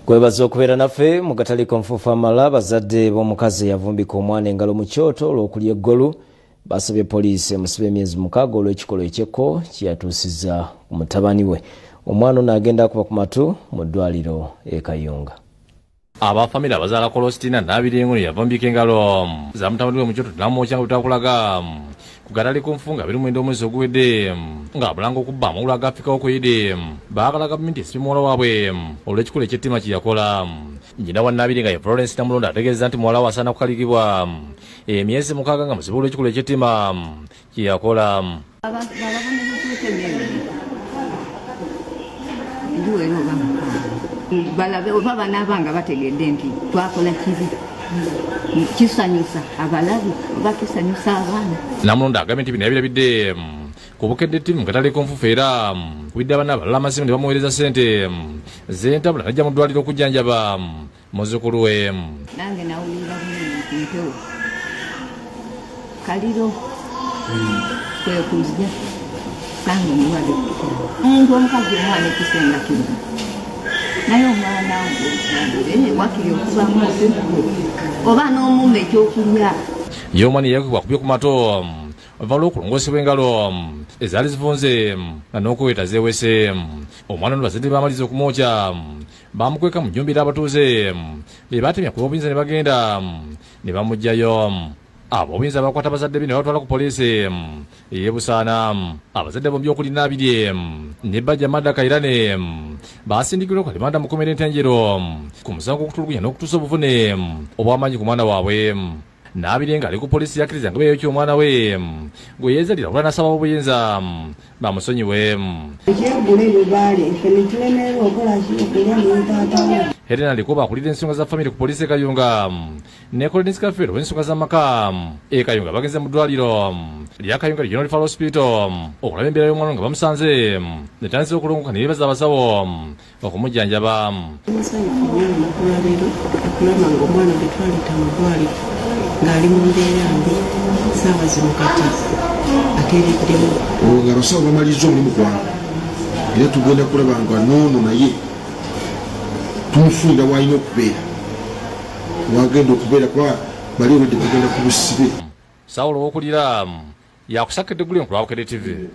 Kwebaza okubeera naffe mu Kataliiko Nfuufu amala. Bazadde b'omukazi eyavumbika omwana engalo mu kyoto olw'okulya eggolu basabye poliisi emusiba emyezi 6 olw'ekikolwa ekyekko kyeyatuusizza ku mutabani we. Omwana ono agenda akuba ku matu mu ddwaliro e Kayunga. Abafamire abazaala Kolositina Nabirengo yavumbika engalo za mutabani we mu kyoto namwokya nga bwetakulaga ku Kataliiko Nfuufu nga 29 omwezi oguwedde ng'abulanga okubba amawulu agafikawo ku Idi. Baagala gavumenti esibe muwala waabwe olw'ekikolo eky'ettima kye yakola. Nnyina wa Nabirengo ye Florence Namulondo ategeeza nti muwala we asaana kukaligibwa emyezi 6 nga muzibu olw'ekikolo eky'ettima kye yakola. Balabe oba banaabanga bategedde nti twakola kibi, kisanyusa abalabi oba kisanyusa abaana. Namulondo agambye nti bino yabirabidde ku Bukedde TV mu Kataliiko Nfuufu era kubidde abaana abalala amasimu ne bamuweereza ssente z'entabula n'ajja mu ddwaliro okujjanjaba muzzukulu we. Nange nawulira bulungi ku mpewo kaliro kwe kujja sanga omulwadde ku kitanda, omuntu omukazi omwana ekisenga kino naye omwana wakiri okubamu oba n'omumma ekyokulya. Ye omwana eyakubwa akubye ku matu oluvannyuma lw'okulongoosebwa engalo ezaali zivunze nga n'okweweta zeewese. Omwana ono bazadde baamaliza okumwokya baamukweka mu nnyumba era abatuuze be baatemya ku b'obuyinza ne bagenda ne bamuggyayo. Ab'obuyinza bakwata bazadde be ne babatwala ku poliisi ey'e Busaana. Abazadde bombi okuli Nabirye ne Bajja Madda Kairane baasindikirwa ku alimanda mu kkomera Entenjero ku musango gw'okutulugunya n'okutuusa obuvune obw'amaanyi ku mwana waabwe. Nabirye ng'ali ku poliisi yakkiriza nga bwe yayokya omwana we gwe yeezaalira wabula n'asaba obuyinza bamusonyiwe. Helena Likoba akulira ensonga za famire ku poliisi e Kayunga ne Collins Kafeero ow'ensonga z'amaka e Kayunga bagenze mu ddwaliro lya Kayunga Regional Referral Hospital okulaba embeera y'omwana nga bamusanze netandise okulongoka ne yeebaza abasawo okumujjanjaba. Musanyufu nnyo olunaku lwaleero okulaba ng'omwana gwe twaleeta mu ddwaliro ng'ali mu mbeera mbi ssaawa zino kati ateereddemu. Olwo abasawo bamaliriza omulimu gwabwe era tugenda kulaba nga n'ono naye tumufunira w'alina okubeera, wagenda okubeera kuba bali olwedde bagenda ku busibe. Sawulo Wokulira yakusakidde Eggulu ku lwa Bukedde TV.